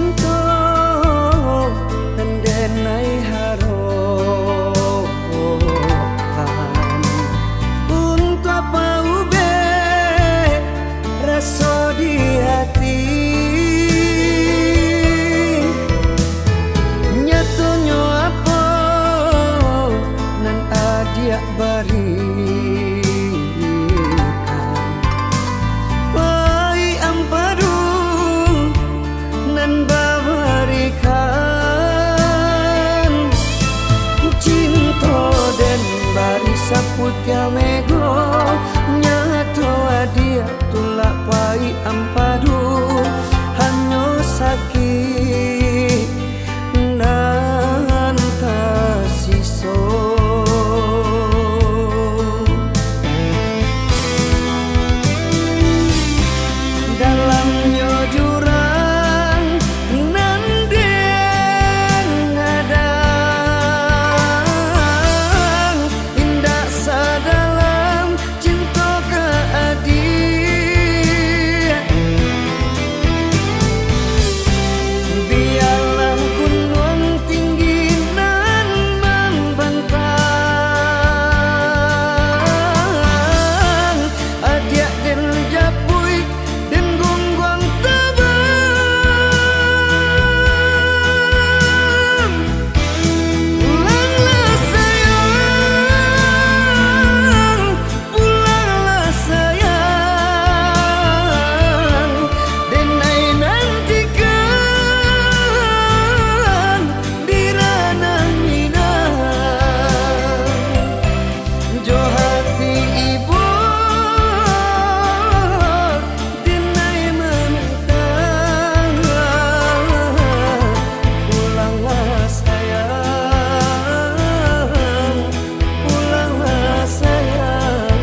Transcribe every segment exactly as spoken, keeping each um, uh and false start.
Cinto nan denai harokan, untuak apa ubek raso di ati? Nyatonyo apo nan adiak barikan? Pai ampadu nan babarikan. Cinto den bari saputiah mego, nyato adiak tulak pai ampadu, hanyo sakik nan tasiso. Dalamnyo jurang nan den hadang, indak sadalam cinto ka adiak. Bialah gunuang tinggi nan mambantang, adiak den japuik den gungguang tabang. Pulanglah sayang, pulanglah sayang, denai nantikan di ranah Minang. Jo hati ibo denai maminta, pulanglah sayang, pulanglah sayang.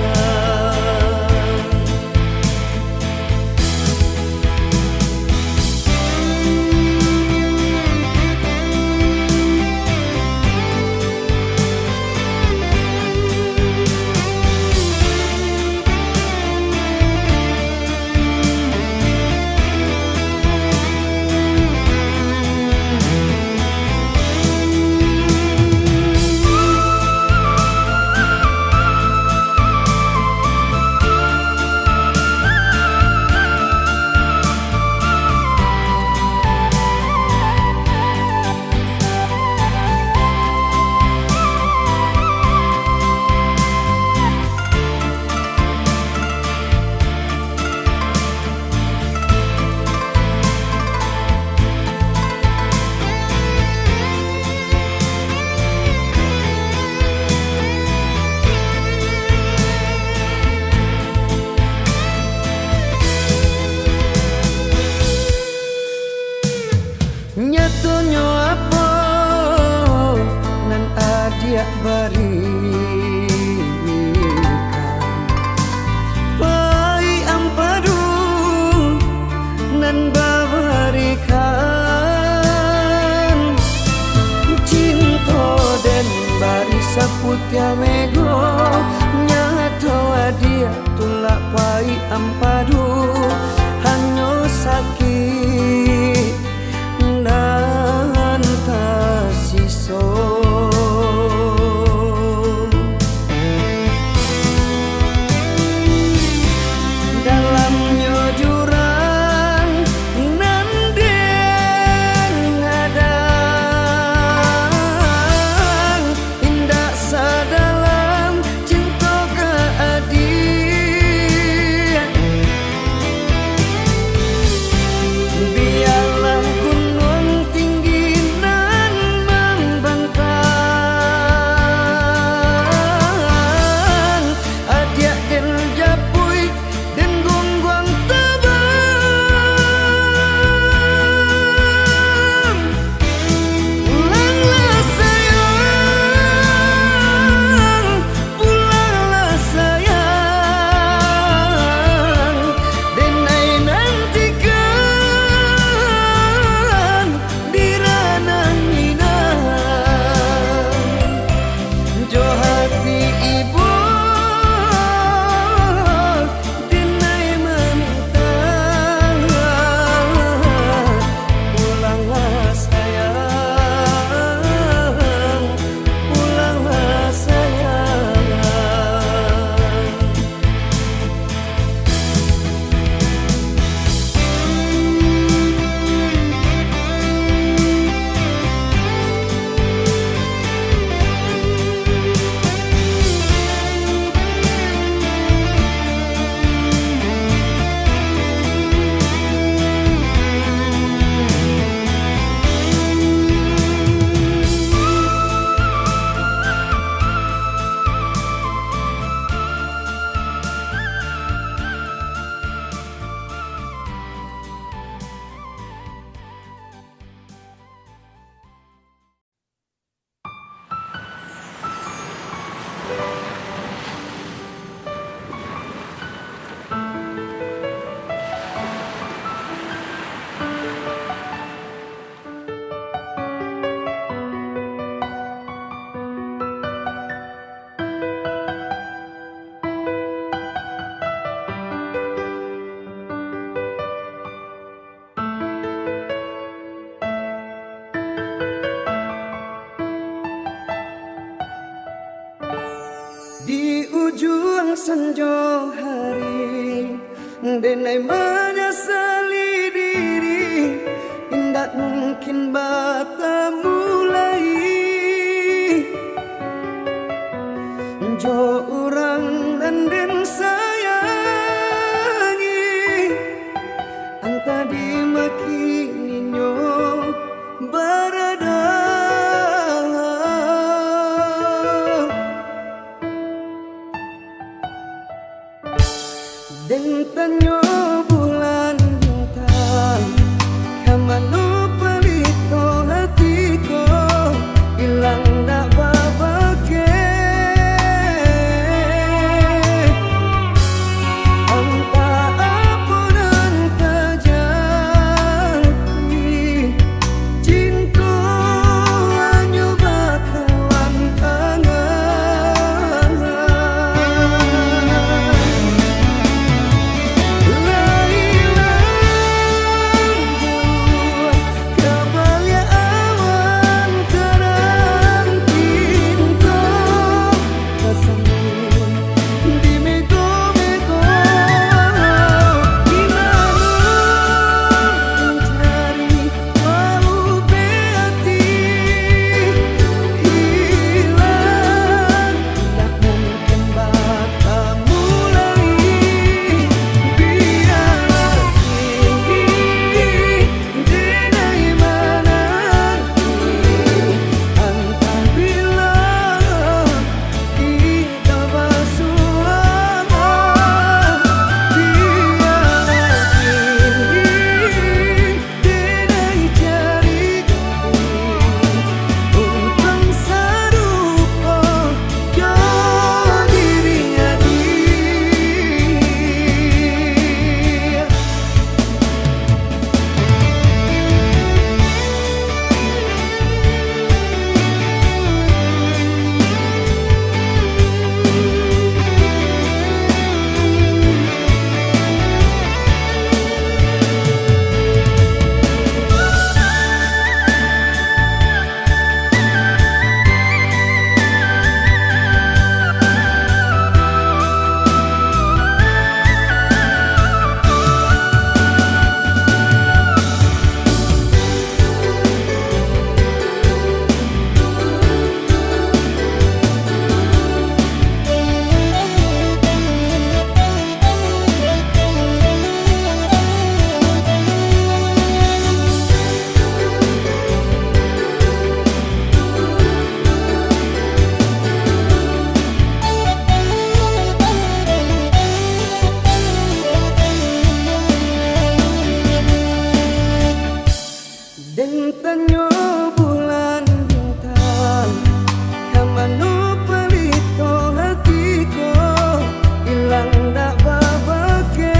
Nyatonyo apo nan adiak barikan? Pai ampadu nan babarikan. Cinto den bari saputiah mego, nyato adiak tulak pai ampadu, hanyo sakik nan tasiso. Dalamnyo jurang nan den hadang, indak sadalam cinto ka adiak. Juang sanjo hari, denai manyasali diri, indak mungkin batamu lai jo urang nan den sayangi, antah di ma kini nyo barada. Den tanyo bulan bintang, ka mano palito hati ko, ilang dak babakeh. Antah apo nan tajadi, cinto hanyo bakawan angan. Lai lanjut ka baliak awan, tarang pinto. Den tanyo bulan bintang, ka mano palito hati ko, ilang dak babakeh.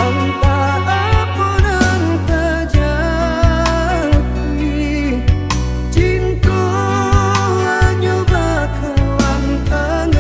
Antah apo nan tajadi, cinto hanyo bakawan angan.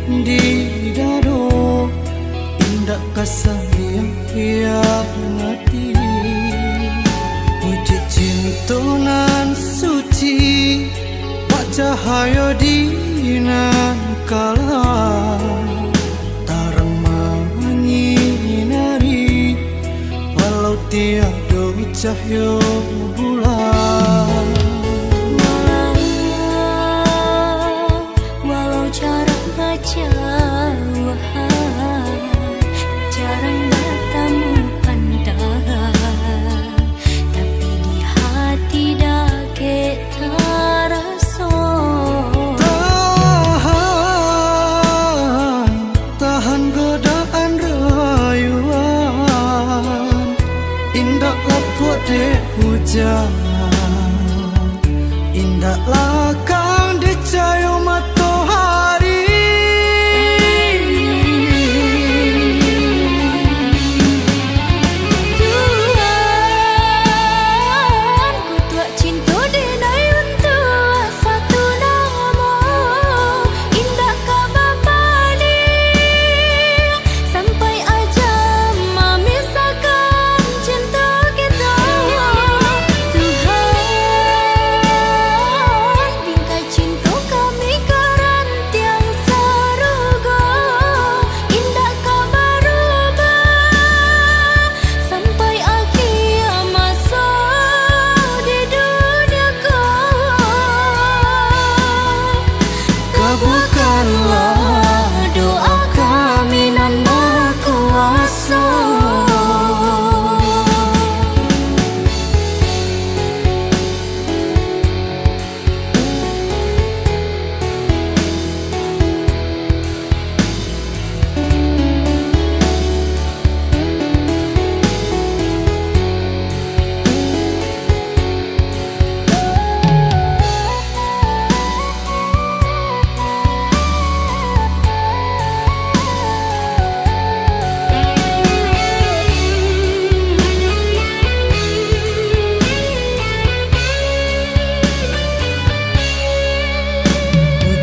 di dado, indak ka saling hianati. Puji cinto nan suci, bak cahayo di nan kalam, tarang manyinari, walau tiado cahayo bulan. Walau, walau jarang bajauhan, jarang batamu pandang, tapi di hati dakek taraso. Tahan, tahan godaan rayuan, indak lapuak dek hujan, indak lakang dek cayo matohari. Tuhan, kutuak cinto denai untuak satu namo, indak ka bapaliang sampai ajal mamisahkan cinto kito. Tuhan, bingkai cinto kami ka rantiang sarugo, indak ka barubah sampai akhia maso di dunia ko. Kabulkanlah doa kami nan bakuaso.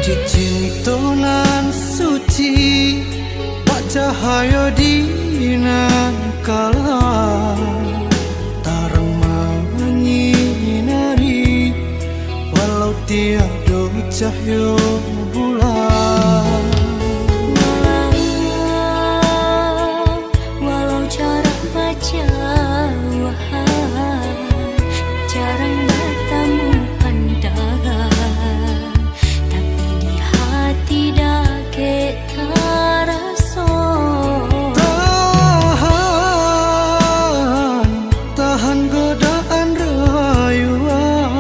Puji cinto nan suci, bak cahayo di nan kalam, tarang manyinari, walau tiado cahayo bulan. Walau, walau jarang bajauhan, jarang batamu pandang, tapi di hati dakek taraso. Tahan, tahan godaan rayuan,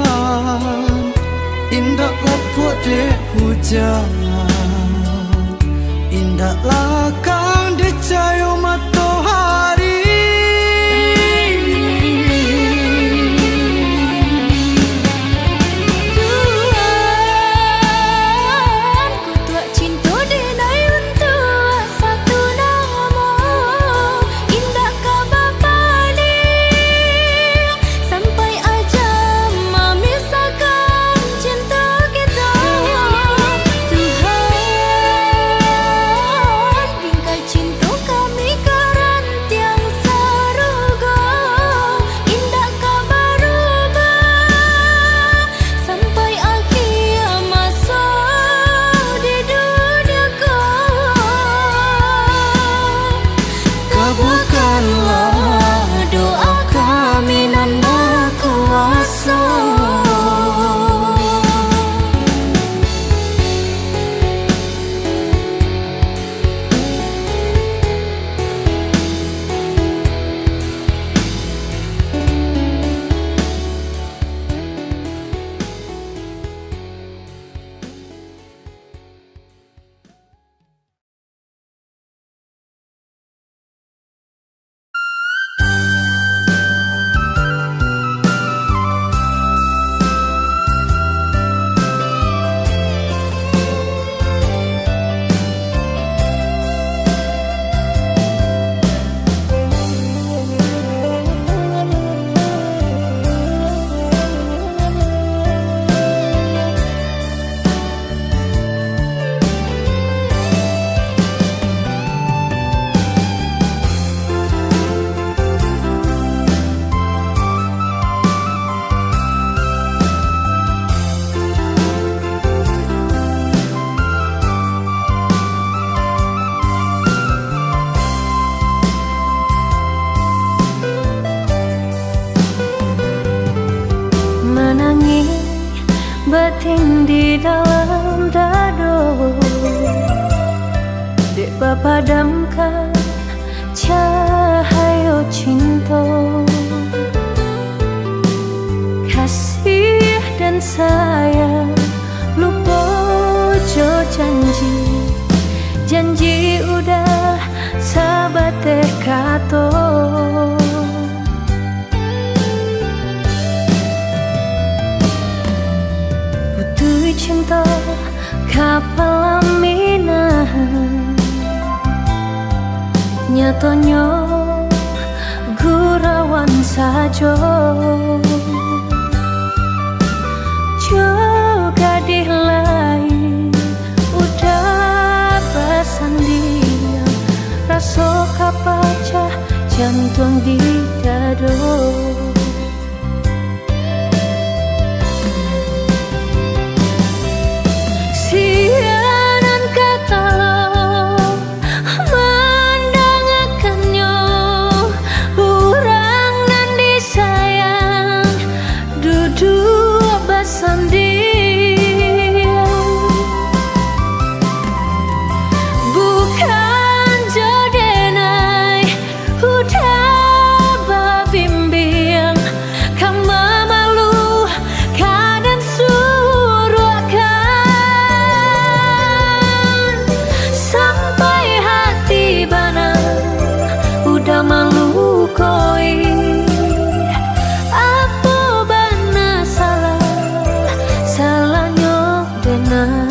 indak lapuak dek hujan, indak lakang dek cayo matohari. Tuhan, kutuak cinto denai untuak satu namo, indak ka bapaliang sampai ajal mamisahkan cinto kito. Tuhan, bingkai cinto kami ka Bapadamkan cahayo cinto, kasih dan sayang lupo jo janji, janji udah sabateh kato. Putuih cinto ka palaminan, nyatonyo gurauan sajo. Jo gadih lain udah basandiang, raso ka pacah jantuang di dado. Sia nan ka tau mandangakannyo, urang nan disayang duduak basandiang. Bukan jo denai udah babimbiang, ka mamaluh, ka nan suruahkan, sampai hati bana udah malukoi. Apo bana salah, salahnyo denai?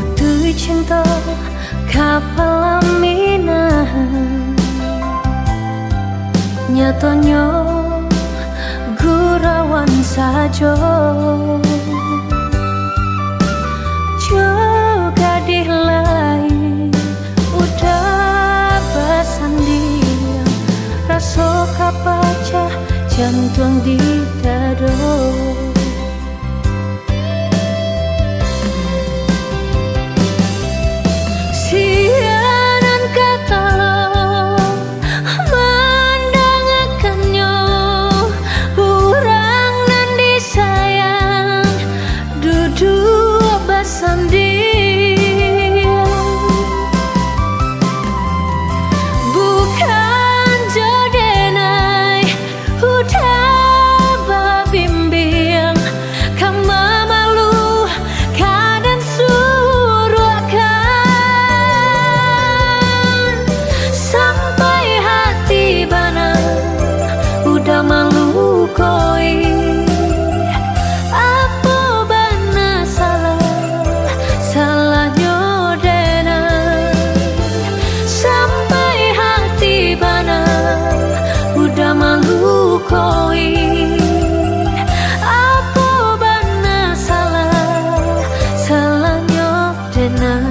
Putuih cinto ka palaminan, nyatonyo gurauan sajo. Jo gadih lain udah basandiang, raso ka pacah jantuang di dado. Sia nan ka tau mandangakannyo, urang nan disayang duduak basandiang. Bukan jo denai udah babimbiang, ka mamaluh, ka nan suruahkan, sampai hati bana udah malukoi. Apo bana salah, salahnyo denai? Sampai hati bana udah malukoi. Apo bana salah, salahnyo denai?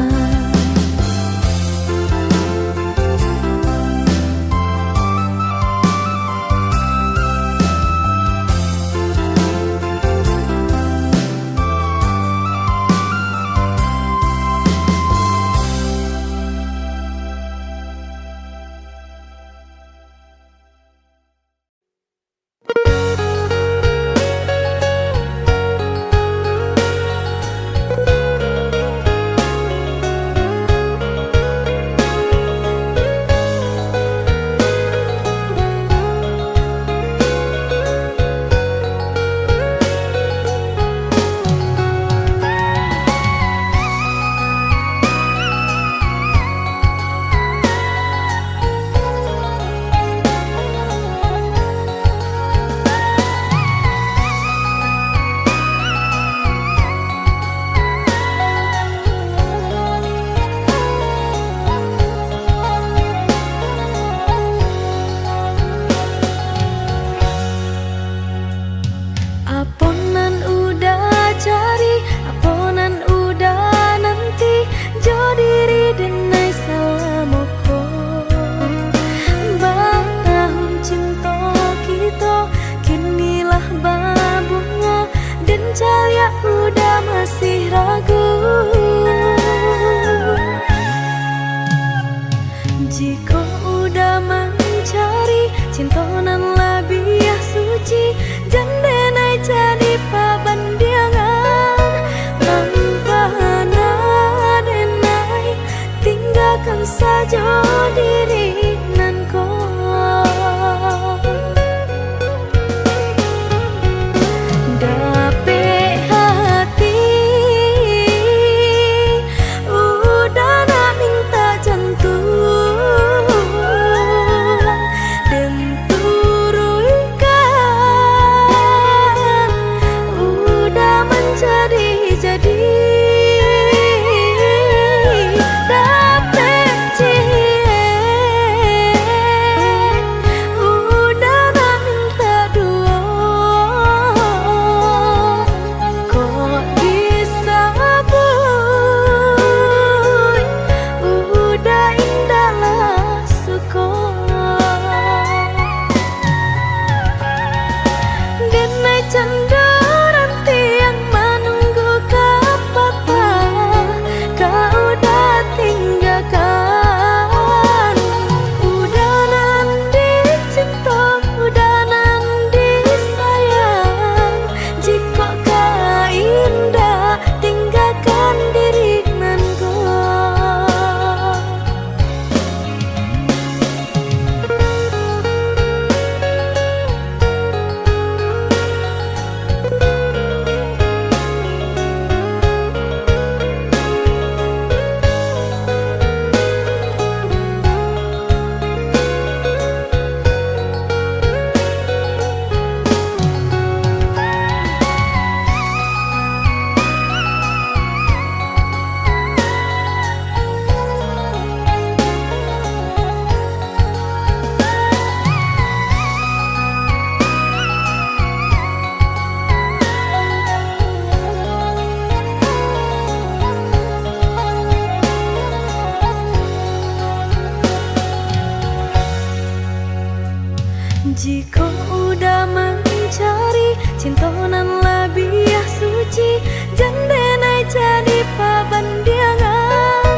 Jikok uda mancari cinto nan labiah suci, jan denai jadi pabandiangan.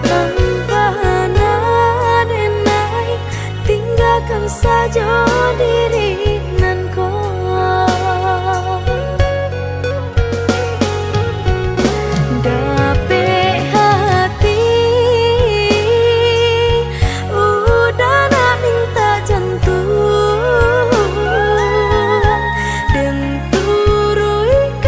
Ampah na denai, tinggakan sajo diri nan ko. Dapek hati, uda nak mintak jantuang, den turuikan.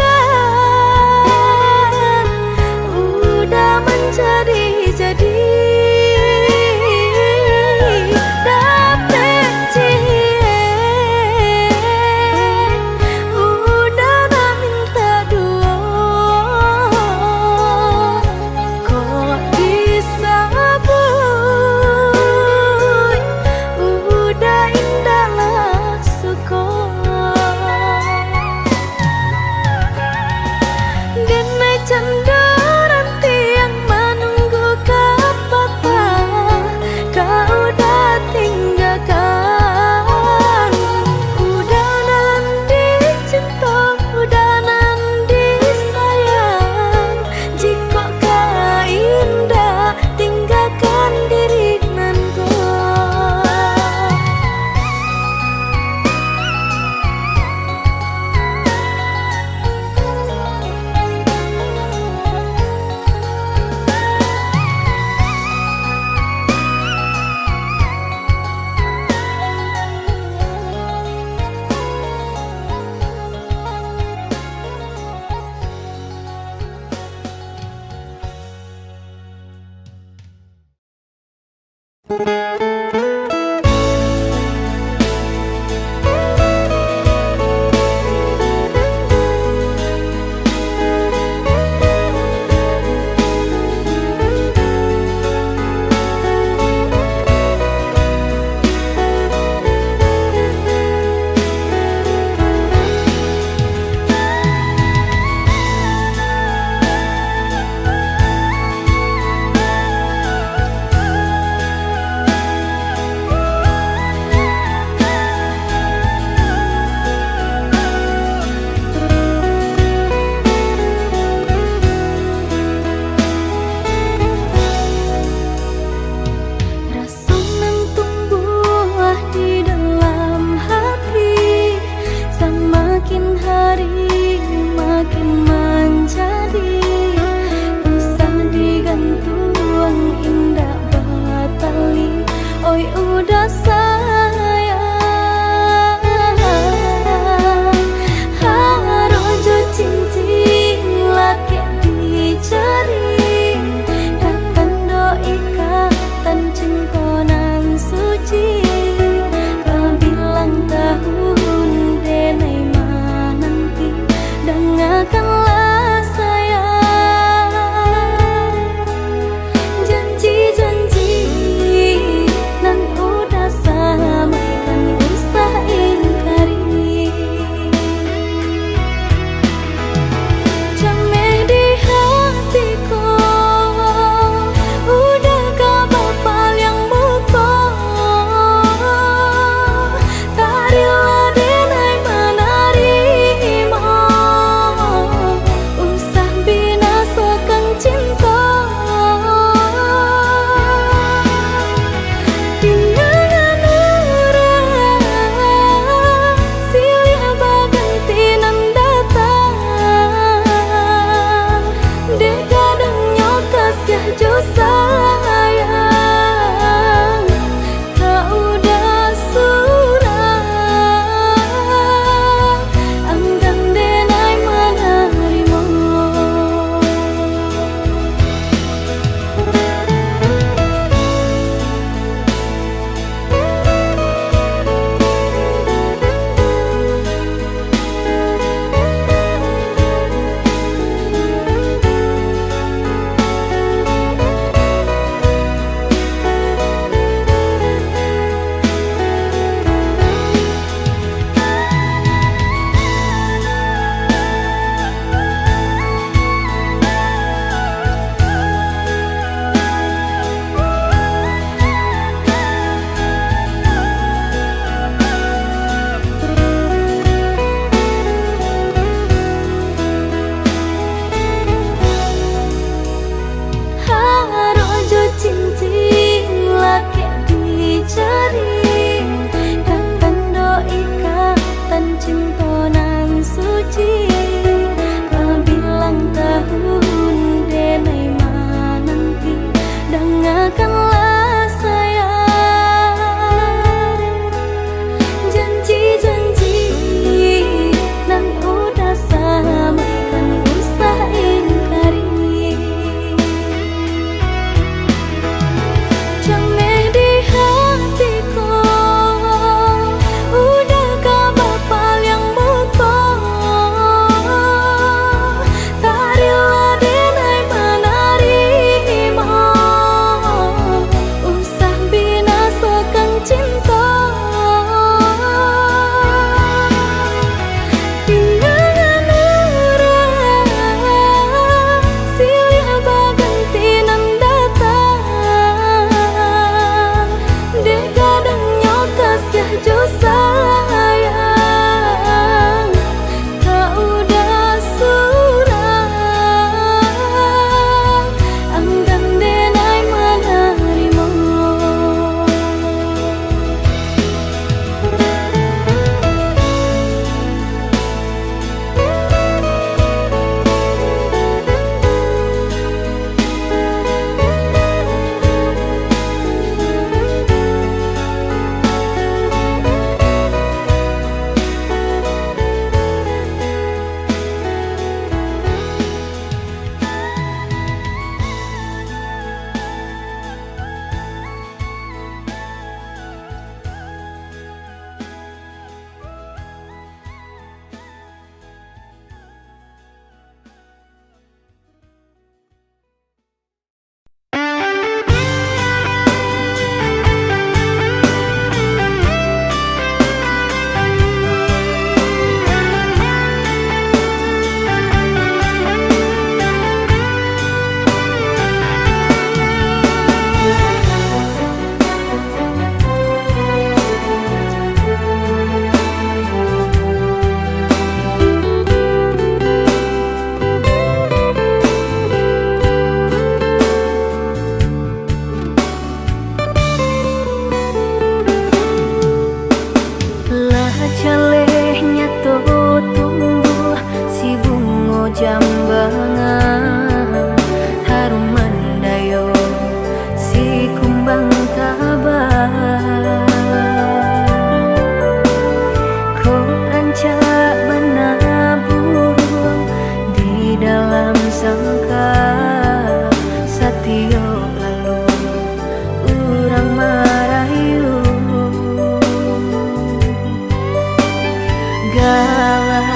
Galak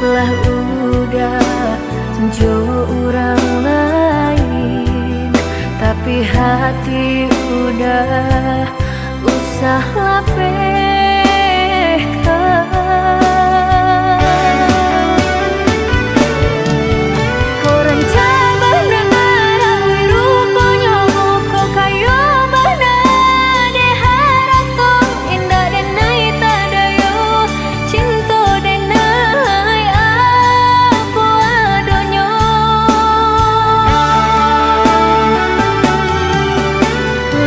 lah udah jo urang lain, tapi hati udah usah lapehkan. Ko rancak bana, ruponyo ko kayo bana, dek harato indak denai tadayo. Cinto denai apo adonyo.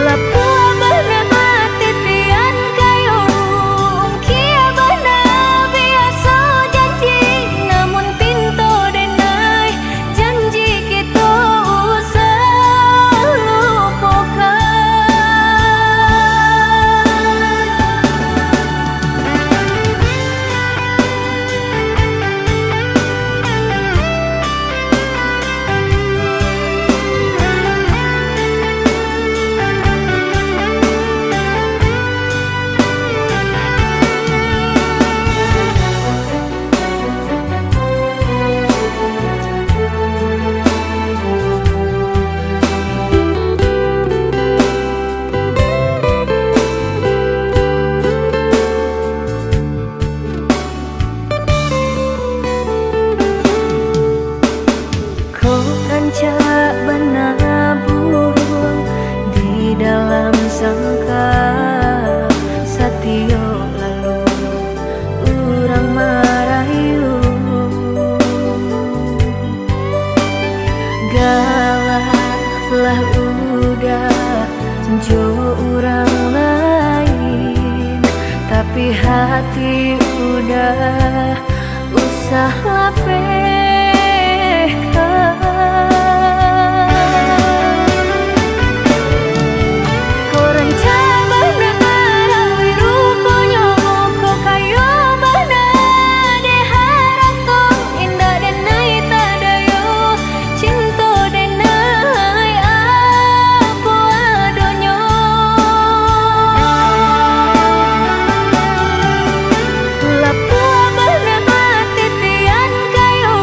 Lapuah bana ati pian kayo, ungkia bana biaso janji, namun pinto denai janji kito usah lupokan. Ko rancak bana buruang di dalam sangkar, satiok lalu urang marayu. Galak lah udah jo urang lain, tapi hati udah usah lapehkan. Ko rancak bana, ruponyo ko kayo bana, dek harato indak denai tadayo. Cinto denai apo adonyo. Lapuah bana ati pian kayo,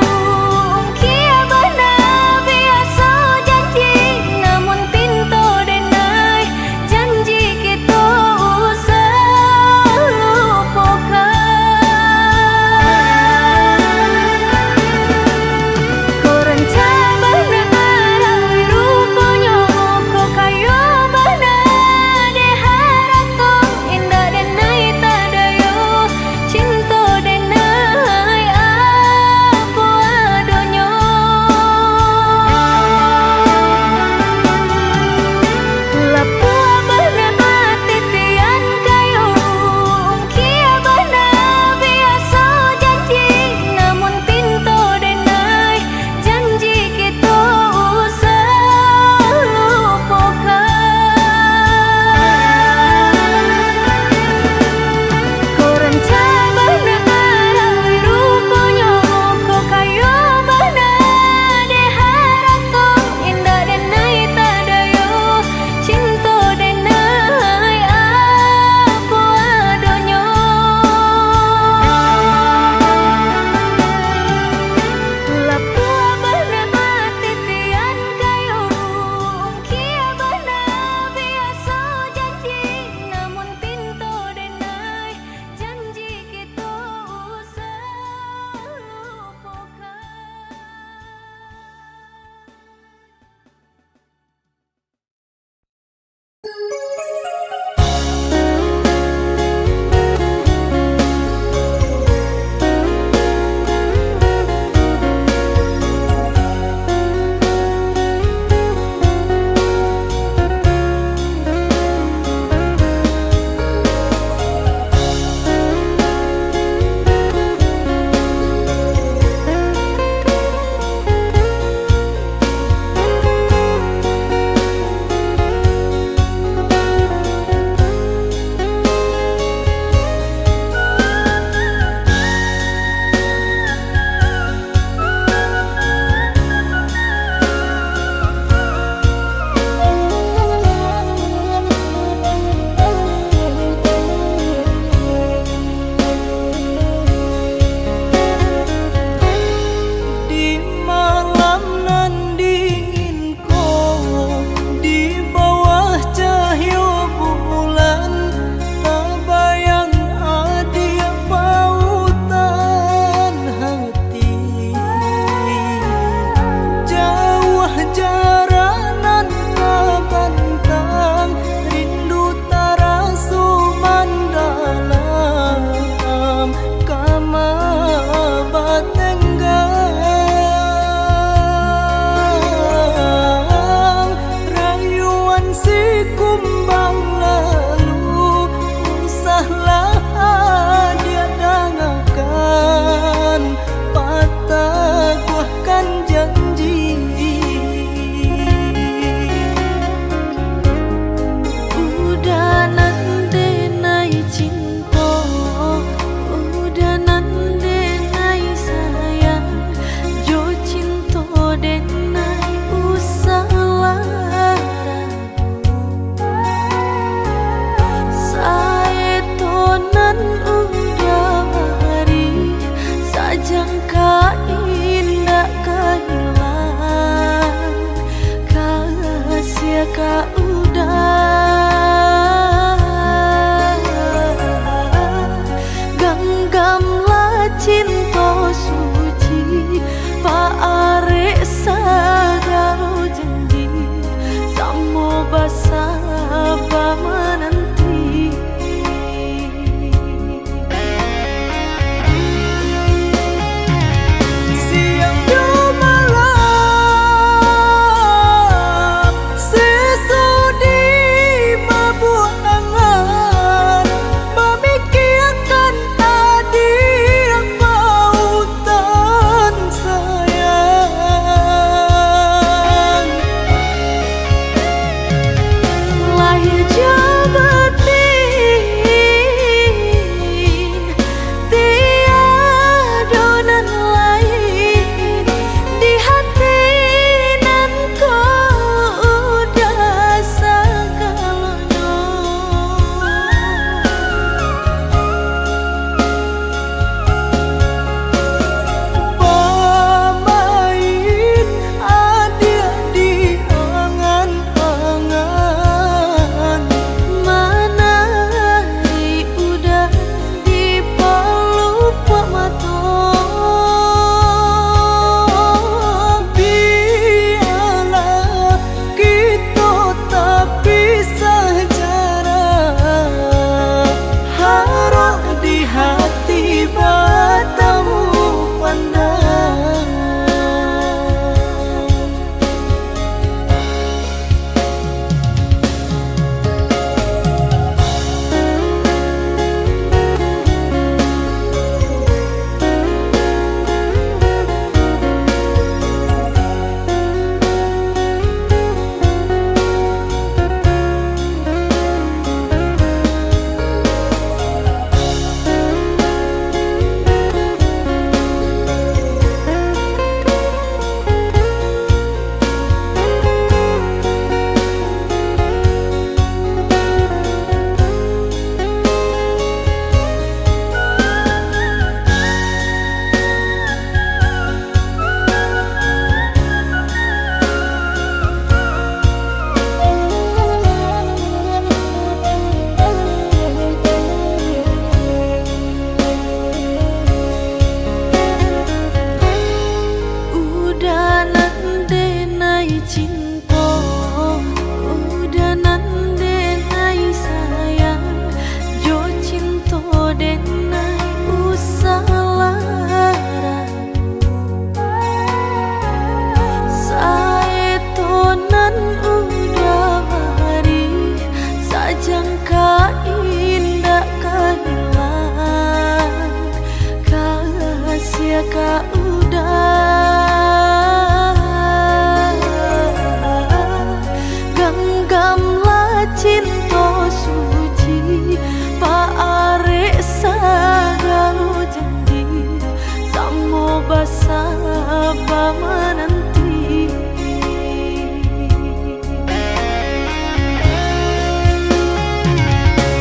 Apa mananti?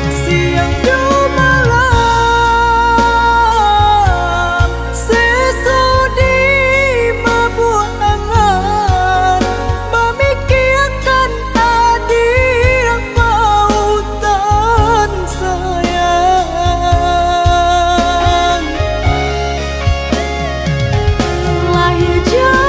Siang jo malam, sesudi mabuak angan, mamikiakan adik pautan sayang. Lahia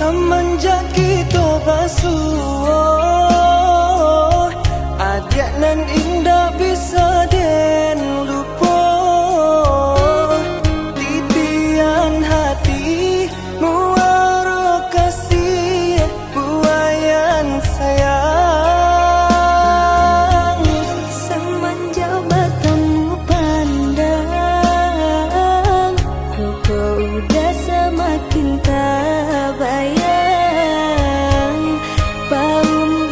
Samanjak kito basuo, adiak nan indak bisa den lupo. Titian hati, muaro kasih, buayan sayang. Samanjak batamu pandang, kok udah samakin tabayang. Paum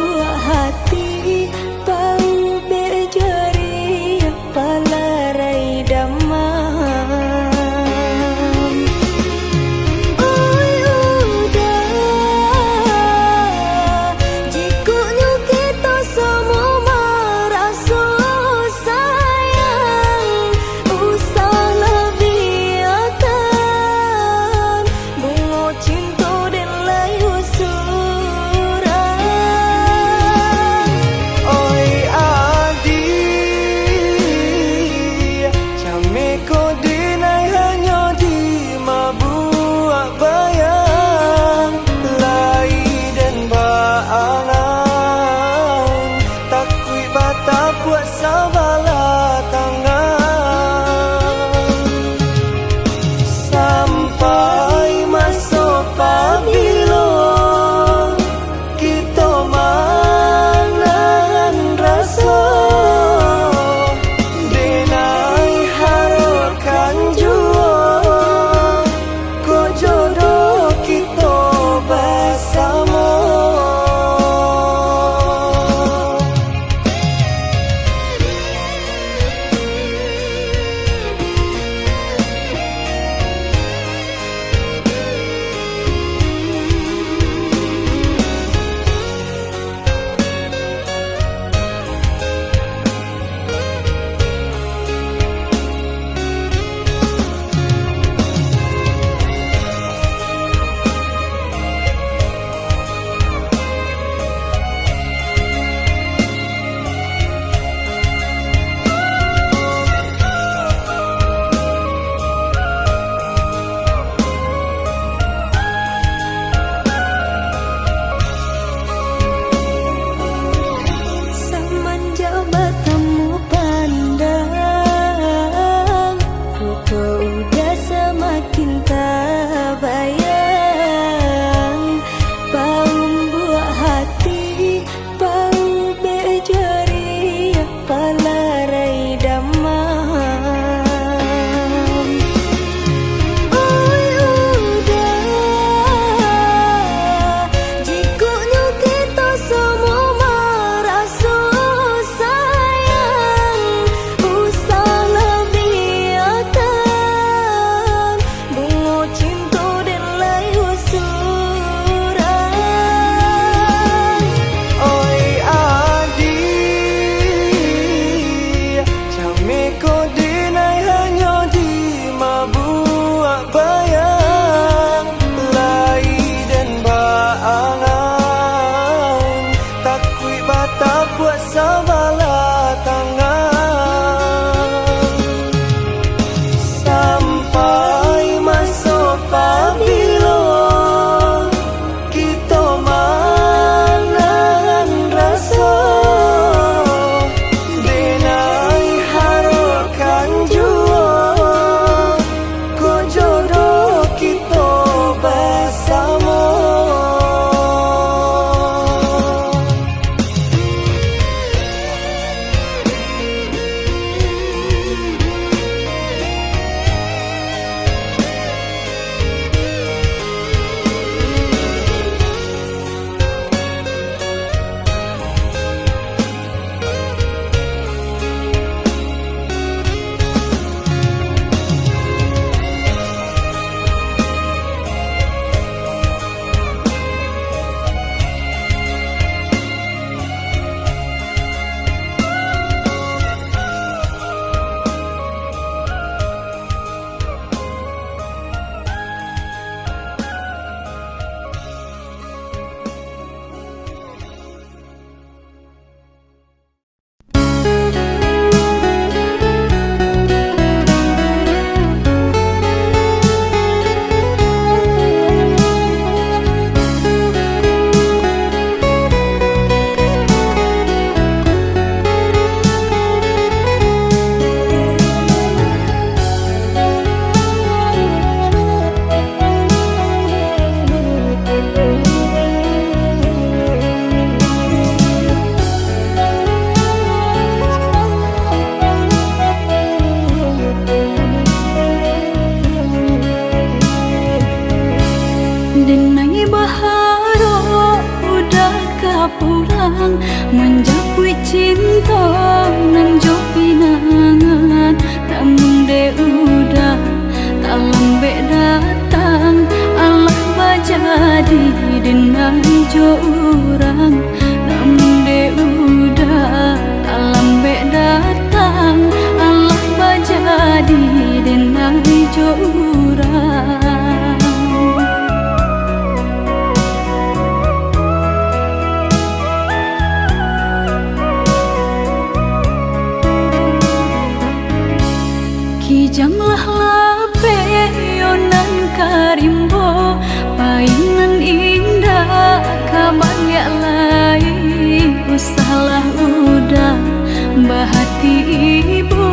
Ai baharok Uda ka pulang, manjapuik cinto nan jo pinangan. Namun dek Uda talambek datang, alah bajadi den ai jo urang. Namun dek Uda talambek datang, alah bajadi den ai jo urang. Kijang lah lapeh yo nan ka rimbo, pai nan indak ka baliak lai. Usahlah Uda bahati ibo,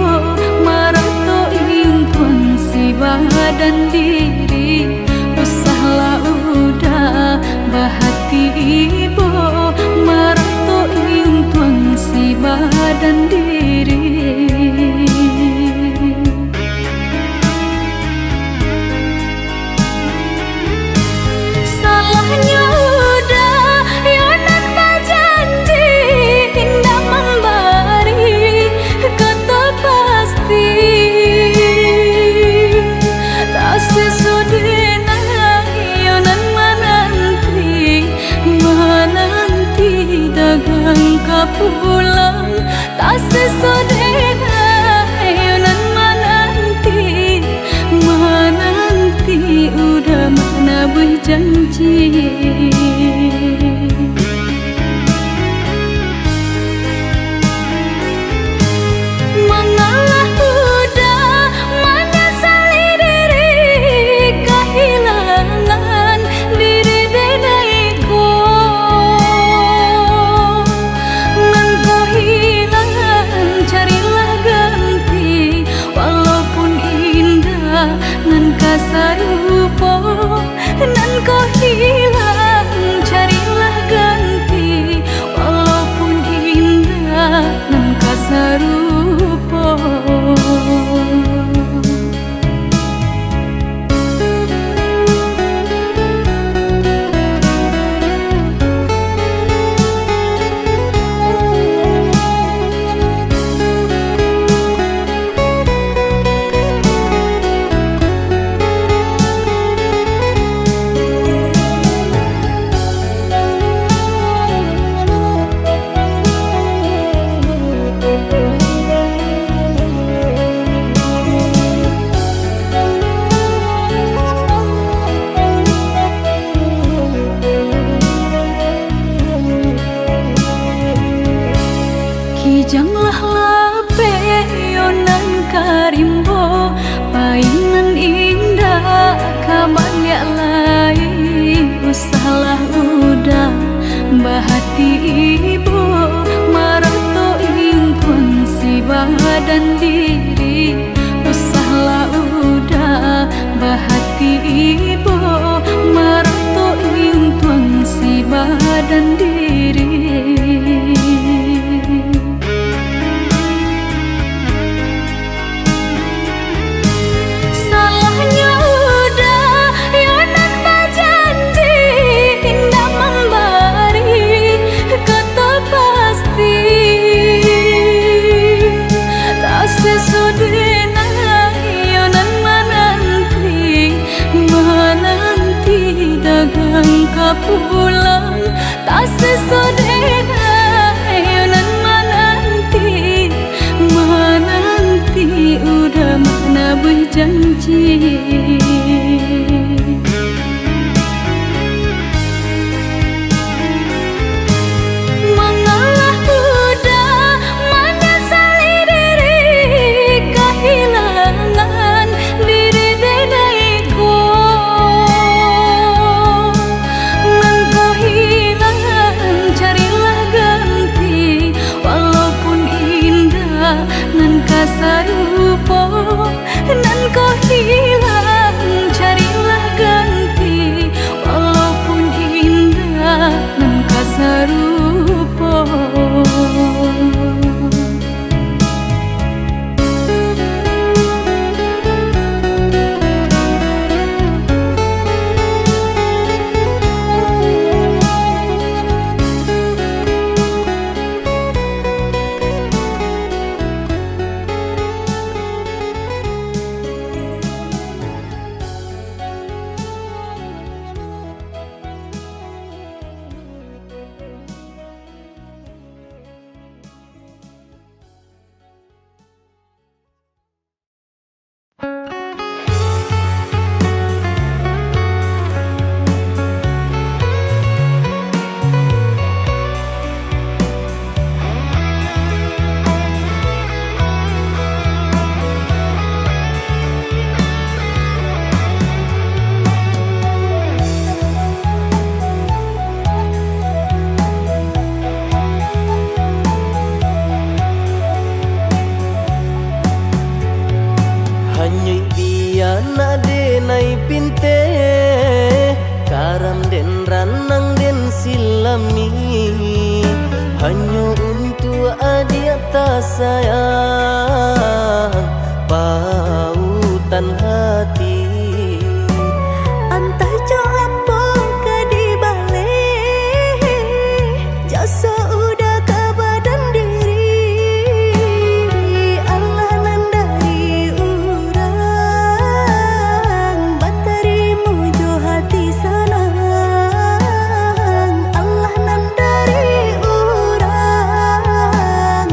marato intuang si badan diri. Usahlah Uda bahati ibo, marato intuang si badan diri. Salahnyo Uda yo nan bajanji indak mambari kato pasti. Taseso den ai yo nan mananti, mananti dagang ka pulang. Taseso den ai yo nan mananti, mananti Uda manabuih janji. Mangalah Uda manyasali diri kahilangan diri den ai ko. Nan ko hilang, carilah ganti, walaupun indak nan ka sarupo. Nan ko hilang, carilah ganti, walaupun indak nan ka sarupo. Kijang lah lapeh yo nan ka rimbo, pai nan indak ka baliak lai. Usahlah Uda bahati ibo, marato intuang si badan diri. Usahlah Uda bahati ibo, marato intuang si badan diri. Salahnyo Uda yo nan bajanji indak mambari kato pasti. Taseso den ai yo nan mananti, mananti dagang ka pulang. Taseso den ai yo nan mananti, mananti Uda manabuih janji. Mangalah Uda manyasali diri kahilangan diri den ai ko. Nan ko hilang, carilah ganti, walaupun indak nan ka sarupo. Nan ko hilang, Ranang den silami, hanyo untuak adiak tasayang, pautan hati. Antah jo apo ka dibaleh, jaso uda ka badan diri. Alah nan dari urang, batarimo jo hati sanang. Alah nan dari urang,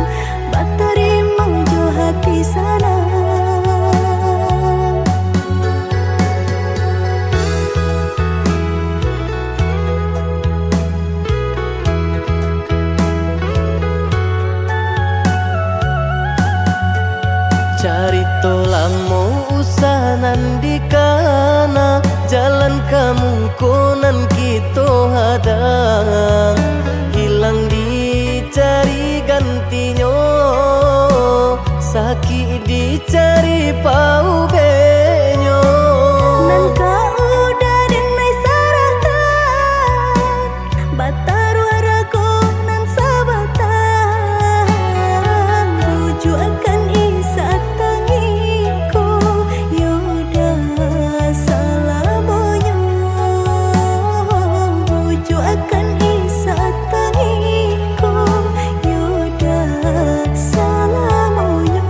batarimo jo hati sanang. Carito lamo usah nan dikana, jalan ka muko nan kito hadang. Hilang dicari gantinyo, sakik dicari paubeknyo. Nan ka uda den lai sarahkan, bataruah rago nan sabatang. Bujuakan Isa tangiko, yo dah salamonyo. Bujuakan Isa tangiko, yo dah salamonyo.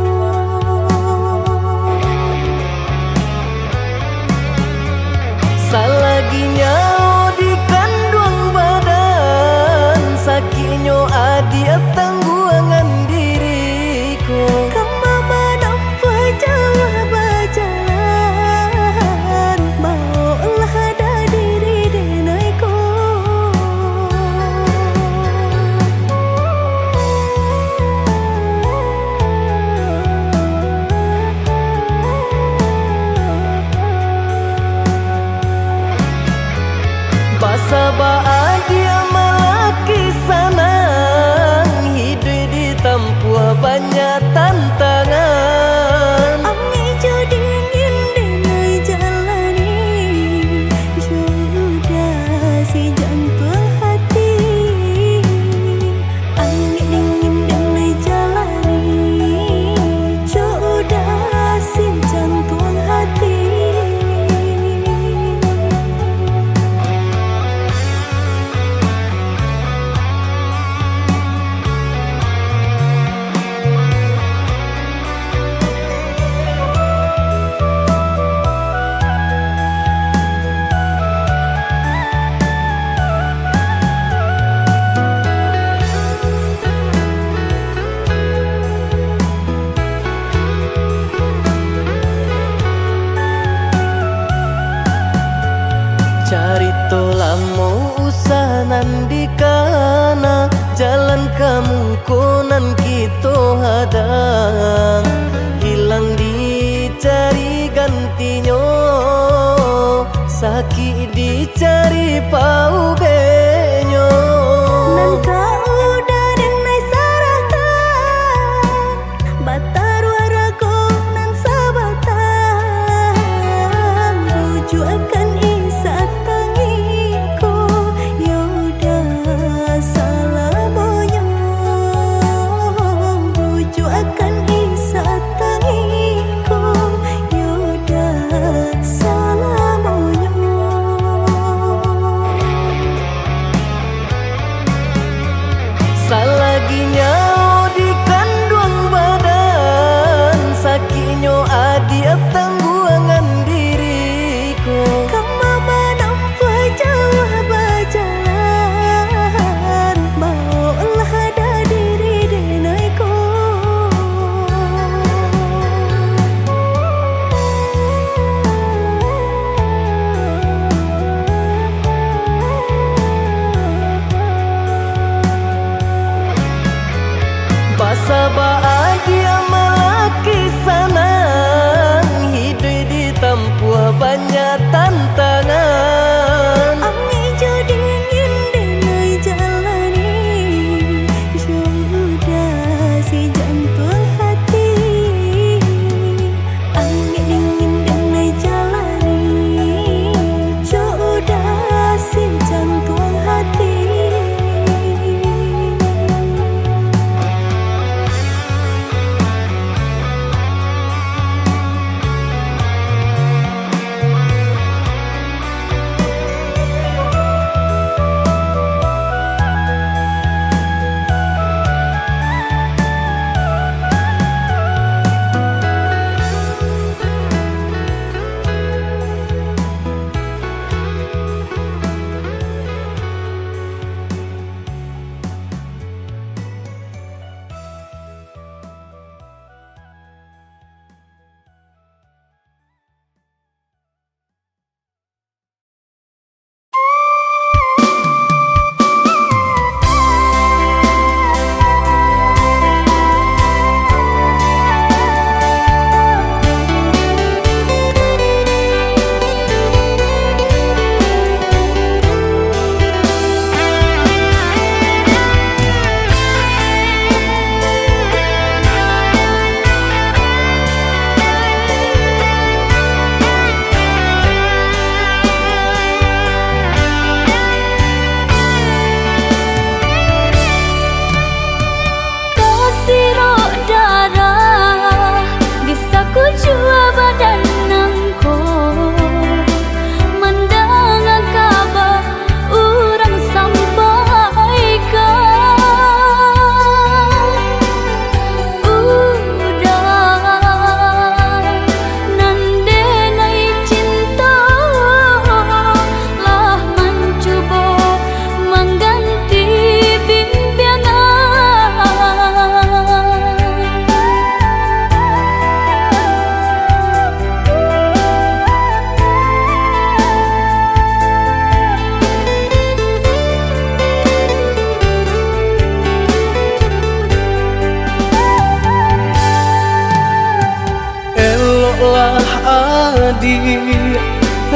Salagi nyawo di kanduang badan, sakiknyo adiak tangguangan diri ko. Kama manampuah jauah bajalan, baoklah dah diri denai ko. Basabab adiak malaki sanang, hiduik ditampuah banyak tantangan. Angek jo dingin den lai jalani, jo udah si jantuang hati. Angek dingin den lai jalani, jo udah si jantuang hati. Carito lamo usah nan dikana, jalan ka muko nan kito hadang. Hilang dicari gantinyo, sakik dicari paubeknyo. Nan ka udah den lai sarahkan, bataruah rago nan sabatang. Bujuakan Isa tangiko, yo dah salamonyo. Bujuakan Isa tangiko, yo dah salamonyo.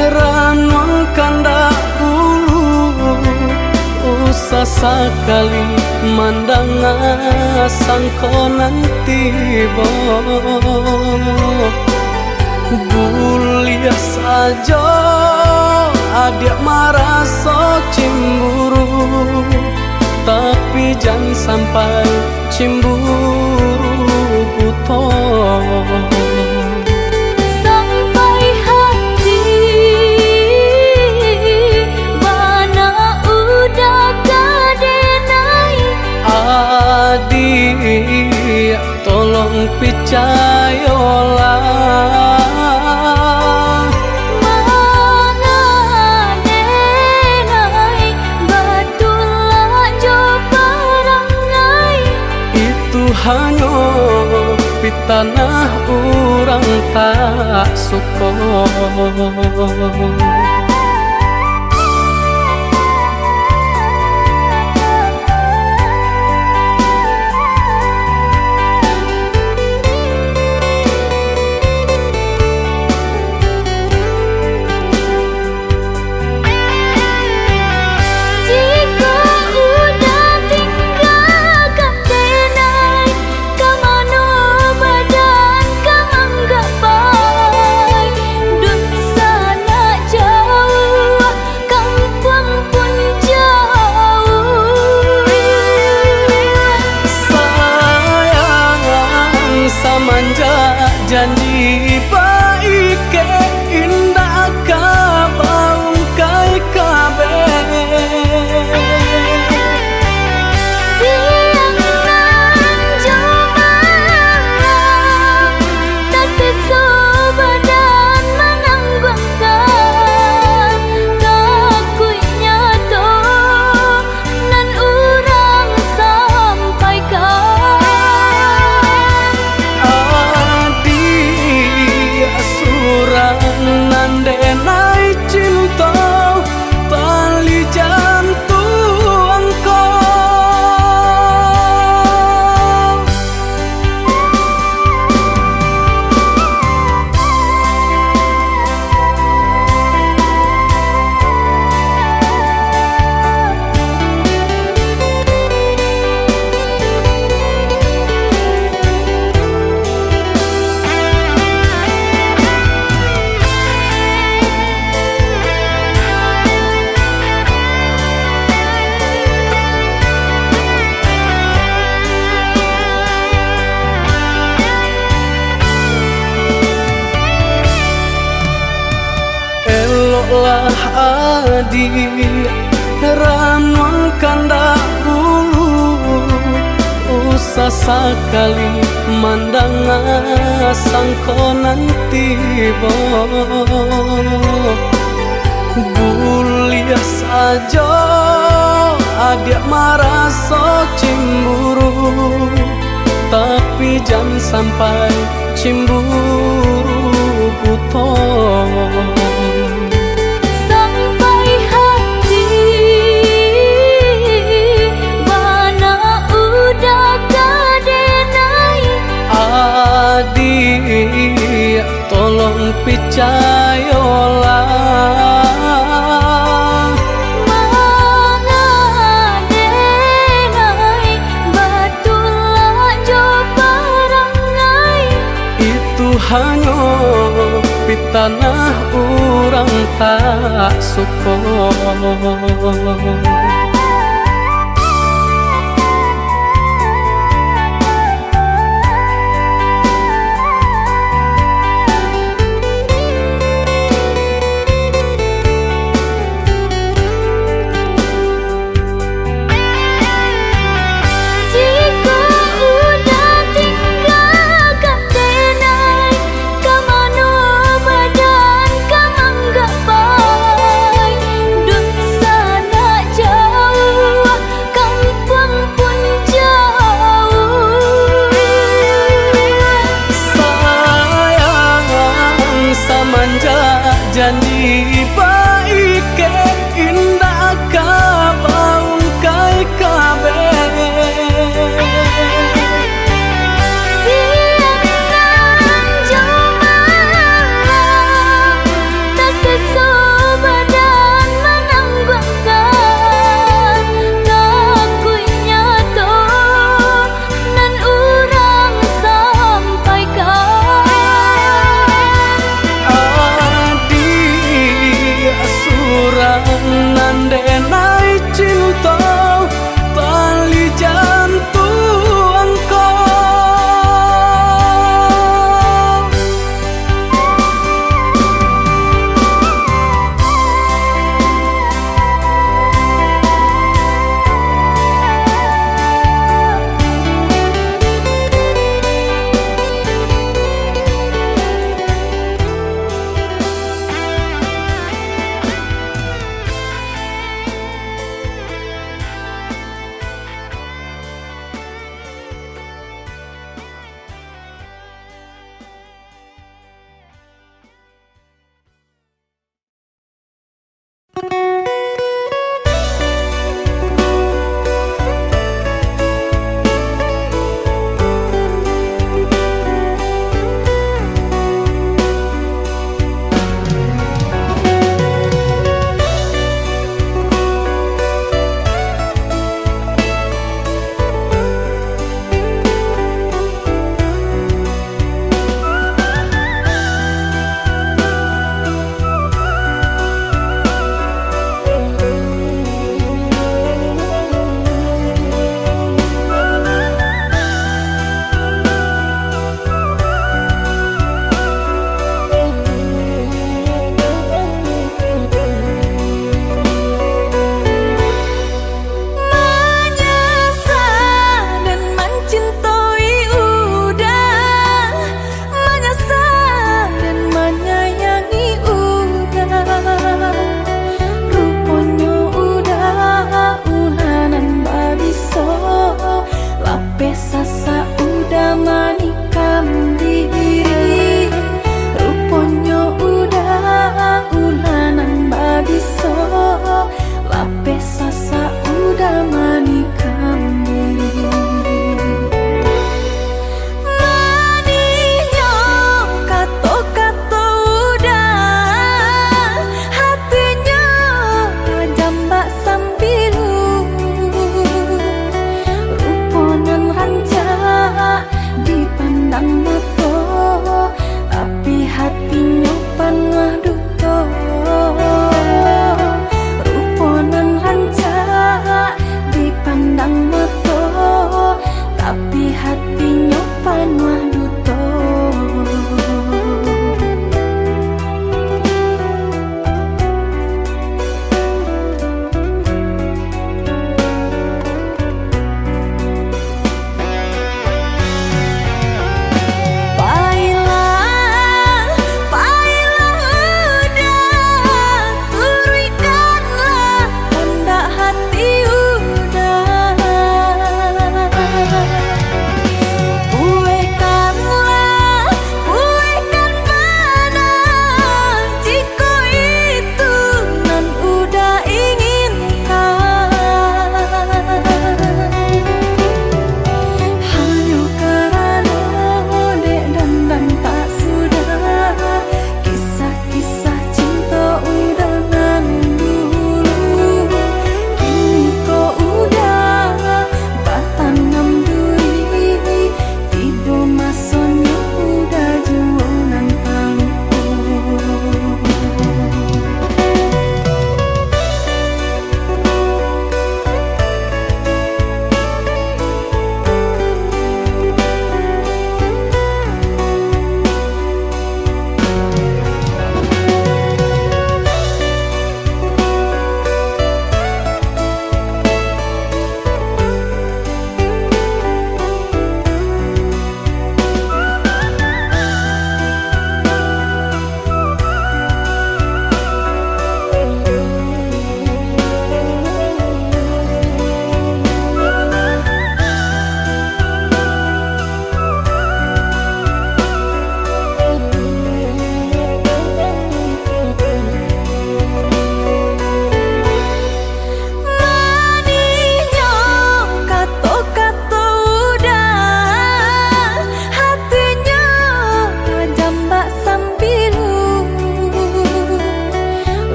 Ranuang kandak ulu, usah sakali mandanga sangko nan tibo. Buliah sajo adiak maraso cimburu, tapi jan sampai cimburu buto. Sampai hati bana udah ka denai. Adiak, tolong picayolah. Manga denai, batulak jo parangai. Itu hanyo pitanah urang tak suko. Jikok udah tinggakan denai, ka mano badan ka manggapai? Dunsanak jauah, kampuang pun jauah. Sayang, samanjak janji baikek, indak ka baungkai kabeh. Siang nan jo malam, tasiso badan manangguangkan, takuiknyo tu nan urang sampaikan. Adiak surang nan denai cinto, tali jantuang ko. Eloklah adiak, ranuang kandak ulu, usah sakali mandanga sangko nan tibo. Buliah sajo adiak maraso cimburu, tapi jan sampai cimburu buto. Sampai hati bana udah ka denai. Adiak, tolong picayolah. Manga denai, batulak jo parangai. Itu hanyo pitanah urang tak suko. Jikok udah tinggakan denai, ka mano badan ka manggapai? Dunsanak jauah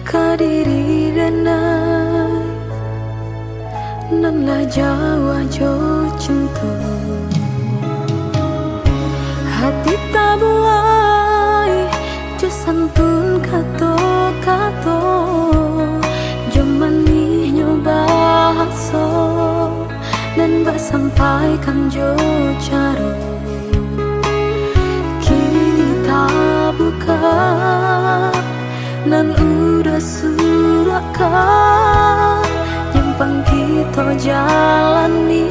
Ka diri denai nan lah jauah jo cinto. Hati tabuai jo santun kato-kato, jo manihnyo bahaso nan basampaikan jo caro. Kini tabuka nan udah surakkan, nyampang kito jalani,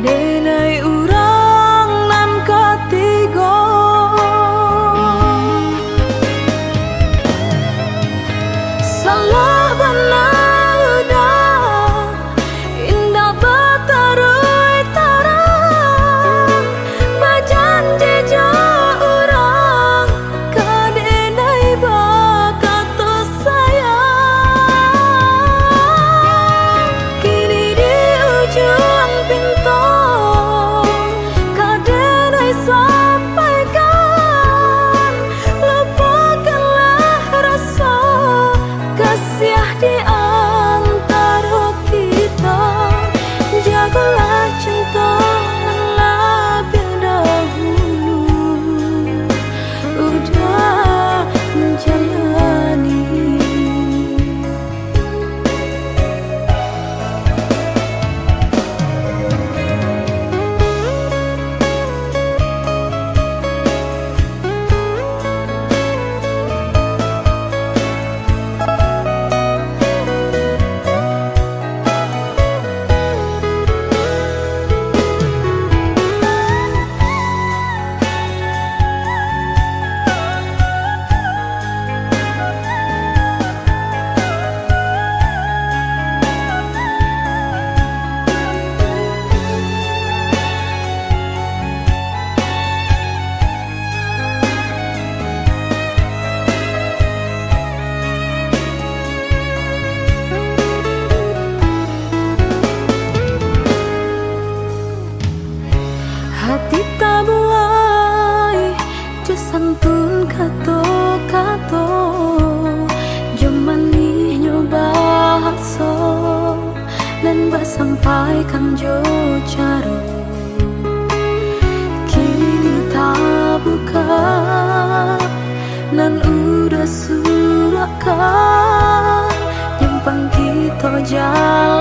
denai urang nan katigo. Salah bana udah indak bataruih tarang, bajanji jo urang, ka denai bakato sayang. Kini di ujuang pinto, ka denai sampaikan, lupokanlah raso kasiah di antaro kito, jagolah cinto nan labiah dahulu udah manjalani. Hati tabuai jo santun kato-kato, jo manihnyo bahaso nan basampaikan jo caro. Kini tabuka nan udah surakkan, nyampang kito jalan.